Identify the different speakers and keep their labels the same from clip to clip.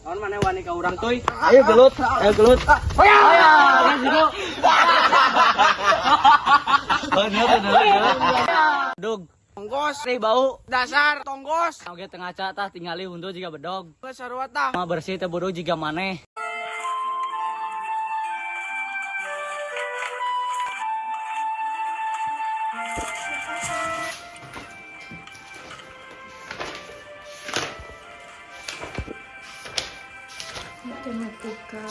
Speaker 1: Naon maneh wani ka urang tuy? Ayo gelut, ayo gelut. Ayo, ayo.
Speaker 2: Dog,
Speaker 1: Tonggos,
Speaker 2: teh bau.
Speaker 1: Dasar tonggos.
Speaker 2: Oge tengah tah tingali huntu jiga bedog.
Speaker 1: Sarua tah.
Speaker 2: Mah bersih teh bodoh jiga maneh.
Speaker 3: Matematika.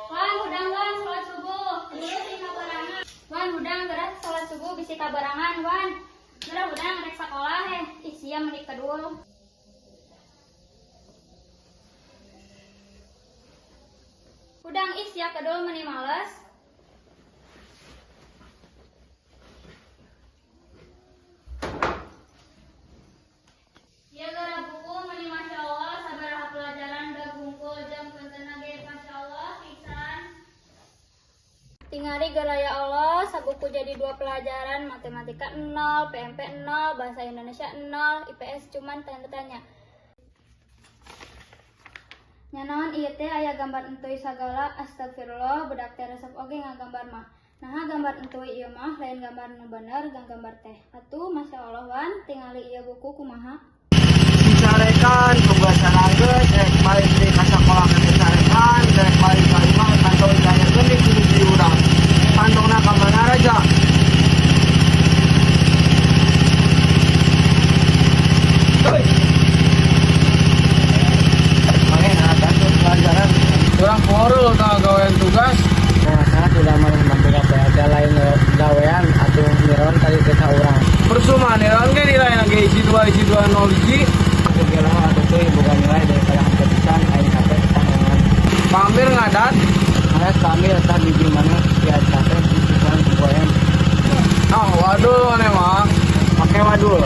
Speaker 4: Wan, hudang wan, sholat subuh. Dulu sih kabarangan. Wan, hudang berat sholat subuh bisi kabarangan, wan. Geura hudang rek sakolah heh. Ih, sia meuni kedul. Hudang ih sia kedul meuni males. Ya gara buku meuni masya Allah sabaraha pelajaran udah gungkul jam kentena ge masya Allah pisan. Tingali geura ya Allah sabuku jadi 2 pelajaran matematika 0, PMP 0, bahasa Indonesia 0, IPS cuman tanda tanya. Nya naon ieu teh aya gambar entuy sagala, astagfirullah budak teh resep oge ngagambar mah. Naha gambar entuy ieu mah lain gambar nu bener gambar teh. Atuh masya Allah wan tingali ieu buku kumaha.
Speaker 1: Dicarekan tugas geus rek balik deui ka sakolah ke dicarekan rek balik ka imah kantong ditanyakeun deui ku bibi urang. Kantongna ka mana raja? Hoi.
Speaker 5: Maneh nah bantu pelajaran.
Speaker 1: Urang porul tah gawean tugas.
Speaker 5: Nah, saya sudah maneh bantu KPAK lain gawean atuh miron tadi teh ka urang.
Speaker 1: Percuma niron ge nilai ge hiji 2 hiji 2 0 hiji.
Speaker 5: Aku gelah atuh teuy boga nilai daripada henteu pisan aing HP tangan.
Speaker 1: Pamir ngadat.
Speaker 5: Maneh pamir tah bibi maneh ya capek pisan goem.
Speaker 1: Ah, waduh maneh mah.
Speaker 5: Make wadul.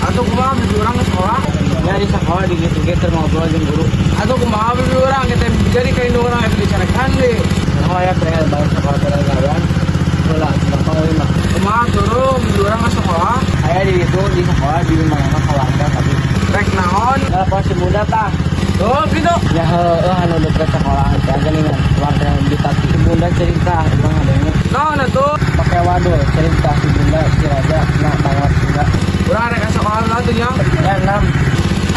Speaker 1: Atuh kumaha bibi urang ke sekolah?
Speaker 5: Ya di sekolah digigit-gigit keur ngobrol jeung guru.
Speaker 1: Atuh kumaha bibi urang kita jadi ka indung urang aya dicarekan deui.
Speaker 5: Nah, aya PL balik sekolah teh gawean. Heula, gampang euy mah.
Speaker 1: Kumaha turu bibi urang ke sekolah?
Speaker 5: Aya di itu di sekolah di mana keluarga tapi
Speaker 1: Rek naon?
Speaker 5: Nah, pas si bunda tah.
Speaker 1: Oh, gitu.
Speaker 5: Ya heueuh anu deket sekolahan teh geuningan. Urang teh ditati si bunda cerita urang ngadenge.
Speaker 1: Naon atuh?
Speaker 5: Pake wadul cerita si bunda si raja na banget bunda.
Speaker 1: Urang rek ka sekolah lah tuh nya.
Speaker 5: Ya 6.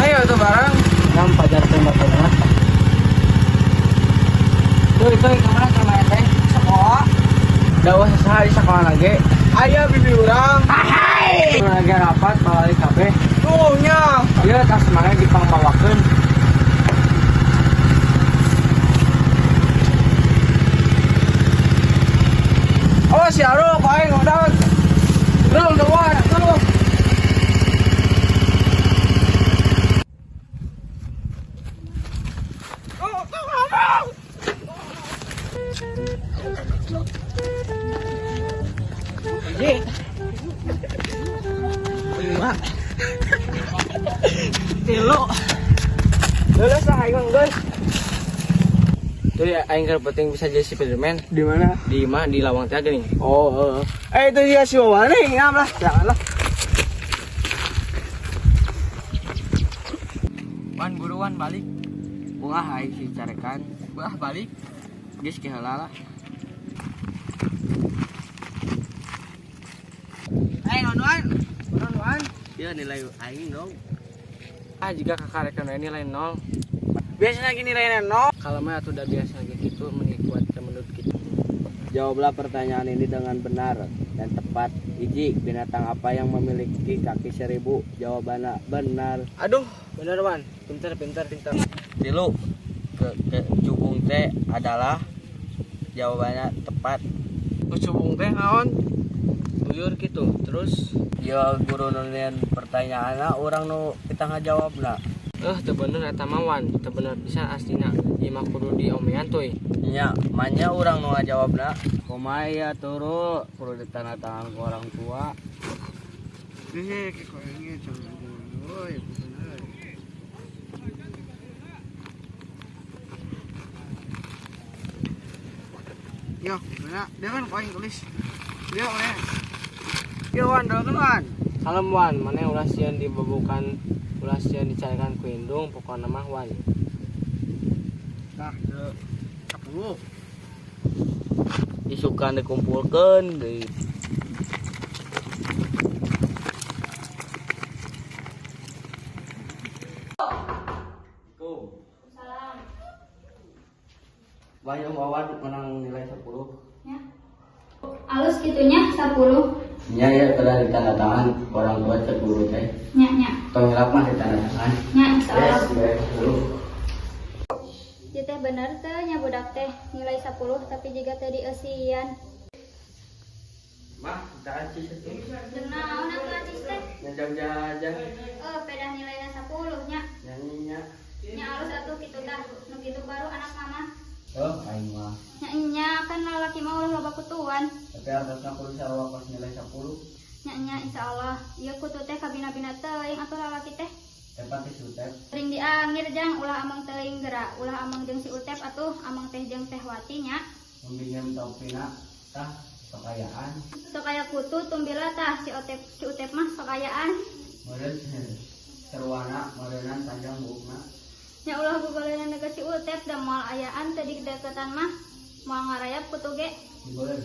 Speaker 1: Ayo tuh bareng.
Speaker 5: 6 pajar teh baturna. Tuh itu kemana sama teh?
Speaker 1: Sekolah.
Speaker 5: Da eueuh saha di sekolah lagi.
Speaker 1: Aya bibi urang.
Speaker 5: Hai. Lagi rapat balik kabeh.
Speaker 1: Tuh nya.
Speaker 5: Ieu tas maneh dipangbawakeun.
Speaker 1: Oh, si Aru, kok aing udah. Belum keluar, tuh.
Speaker 5: Hiji. 5. 3. Lulus lah aing geus. Tuh ya aing keur penting bisa jadi Spiderman.
Speaker 1: Di mana?
Speaker 5: Di imah di lawang teh geuning.
Speaker 1: Oh, heeh. Itu dia si Wawan nih, ngam lah. Jangan lah.
Speaker 5: Wan buruan balik. Wah aing si carekan. Wah balik. Geus ke heula lah.
Speaker 1: Wan wan. Wan wan.
Speaker 5: Ya nilai aing dong. Ah jika kakarekan we nilai 0.
Speaker 1: Biasanya gini nilainya 0.
Speaker 5: Kalau mah atuh udah biasa lagi gitu meni kuat menurut gitu.
Speaker 6: Jawablah pertanyaan ini dengan benar dan tepat.
Speaker 1: Hiji, binatang apa yang memiliki kaki 1000? Jawabannya benar.
Speaker 5: Aduh, bener Wan. Pinter, pinter, pinter.
Speaker 1: Tilu, ke cubung teh adalah jawabannya tepat.
Speaker 5: Kecubung teh naon? Uyur gitu. Terus
Speaker 1: Ya guru nulian pertanyaanna urang nu kita ngajawabna.
Speaker 5: Teu bener eta mah Wan, teu bener pisan aslina. Ieu mah kudu diomean tuy.
Speaker 1: Nya, manya urang nu ngajawabna. Kumaha ya turu kudu ditanda tangan ku orang tua.
Speaker 6: Yo, benar. Dia kan paling tulis. Dia oleh.
Speaker 1: Yo Wan, doakeun Wan.
Speaker 5: Kalem Wan, mana ulah sieun dibebukan, ulah sieun dicarekan ku indung, pokona mah Wan.
Speaker 6: Nah, 10.
Speaker 1: Isukan dikumpulkeun deui.
Speaker 4: Salam.
Speaker 1: Banyak Wawan menang nilai 10.
Speaker 4: Nya. Alus kitunya 10.
Speaker 1: Nya ya telah ditanda tangan orang tua cek guru teh.
Speaker 4: Nya nya.
Speaker 1: Tong hilap mah ditanda tangan.
Speaker 4: Nya insyaallah.
Speaker 1: Yes, nilai 10.
Speaker 4: Ieu teh bener teh nya budak teh nilai 10 tapi jiga teh dieusian.
Speaker 1: Mah, kita acis itu.
Speaker 4: Jeung naon atuh acis teh?
Speaker 1: Ngejam jajan
Speaker 4: Pedah nilainya 10 nya.
Speaker 1: nyanyinya.
Speaker 4: Nya alus atuh kitu tah. Nu kitu baru anak mama.
Speaker 1: Oh, aing mah.
Speaker 4: Nya nya kan lalaki mah ulah loba kutuan.
Speaker 1: Tapi harusnya kudu sarua pas nilai 10.
Speaker 4: Nya nya insyaallah. Ieu kutu teh kabina-bina teuing atuh lalaki teh.
Speaker 1: Tepat si Utep.
Speaker 4: Sering diangir jang ulah amang teuing gerak, ulah amang jeung si Utep atuh amang teh jeung Teh Wati nya.
Speaker 1: Membingan topina tah kekayaan.
Speaker 4: Sok aya kutu tumbila tah si Utep, si Utep mah sok ayaan.
Speaker 1: Meureun seruana meureunnan panjang buukna.
Speaker 4: Nya ulah bubaleuna ka si Utep da moal ayaan teu dideketan mah moal ngarayap kutu ge.
Speaker 1: Hiber.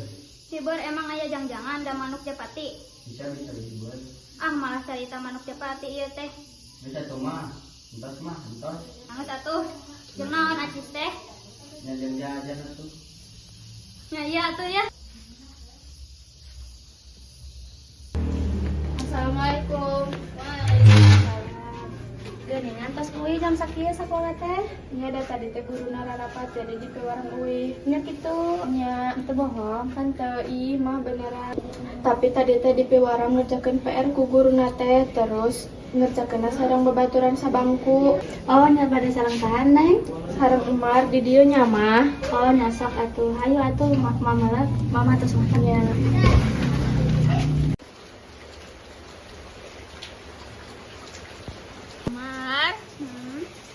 Speaker 4: Hiber emang aya jang-jangan da manuk japati.
Speaker 1: Bisa bisa hiber.
Speaker 4: Ah malah carita manuk japati ieu teh.
Speaker 1: Bisa tuh mah. Entos mah, entos.
Speaker 4: Anggeus atuh. Jeung naon acis teh?
Speaker 1: Nya jeung jajan atuh.
Speaker 4: Nya iya atuh ya.
Speaker 3: Assalamualaikum.
Speaker 4: Waalaikumsalam. Geuningan tos uih jam sakieu sakola teh.
Speaker 3: Nya da tadi teh guruna rarapat jadi dipiwarang uih.
Speaker 4: Nya kitu.
Speaker 3: Nya
Speaker 4: Teu bohong.
Speaker 3: kan teu ih mah beneran. Tapi tadi teh dipiwarang ngerjakeun PR ku guruna teh terus ngerjakeunna sareng babaturan sabangku.
Speaker 4: Oh, nya pada sareng saha, Neng?
Speaker 3: Sareng Umar di dieu nya mah.
Speaker 4: Oh, nya sok atuh. Hayu atuh mama lah. Mama tos makan.
Speaker 3: Nya.
Speaker 7: Mar,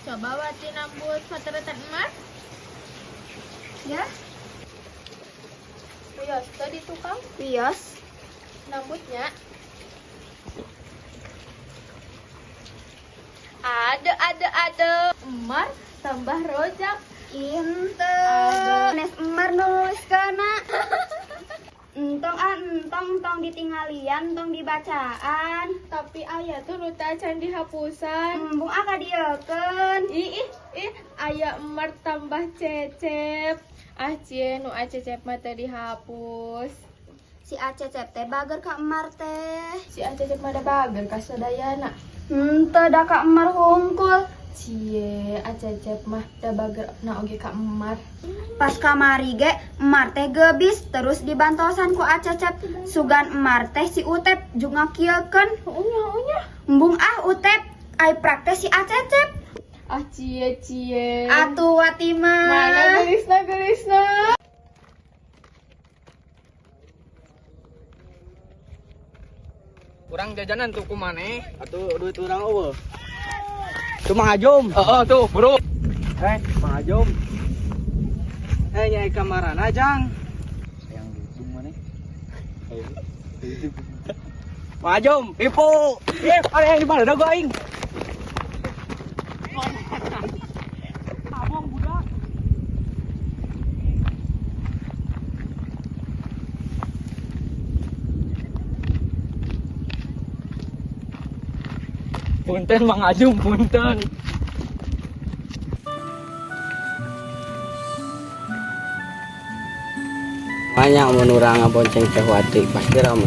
Speaker 7: coba Wati nambut potretan Mar.
Speaker 4: Ya,
Speaker 7: Wios teh di tukang
Speaker 4: wios.
Speaker 7: nambutnya. Ada ada ada. Mar tambah rojak.
Speaker 4: Ente. Nes Emar nulis kana. Entong ah entong tong ditinggalian tong dibacaan.
Speaker 3: Tapi aya tuh nu teu acan dihapusan.
Speaker 4: Embung ah kadieukeun.
Speaker 3: Ih ih ih aya Emar tambah cecep. Ah cie nu acecep mah teu dihapus.
Speaker 4: Si Acecep teh bager ka Emar teh.
Speaker 3: Si acecep mah da bager ka sadayana.
Speaker 4: Henteu da ka Emar hungkul.
Speaker 3: Cie acecep mah da bager na oge ka Emar.
Speaker 4: Pas kamari ge Emar teh gebis terus dibantosan ku Acecep. Sugan Emar teh si Utep jeung ngakieukeun.
Speaker 3: Unya unya.
Speaker 4: Embung ah Utep ai praktes si Acecep.
Speaker 3: Ah cie cie.
Speaker 4: Atuh Wati
Speaker 3: Mana
Speaker 4: mah.
Speaker 3: gelisna gelisna.
Speaker 5: Kurang jajanan tuh ku maneh.
Speaker 1: Atuh duit urang eueuh. Tuh Mang Ajum.
Speaker 5: Heeh tuh, bro.
Speaker 1: Eh, Mang Ajum.
Speaker 5: Eh nyai kamarana jang.
Speaker 1: Yang dudung mana? Mang Ajum, tipu. Eh, ada yang di mana dah gua aing.
Speaker 2: Punten Mang Ajum, punten.
Speaker 1: Banyak mun urang ngabonceng Teh Wati pasti rame.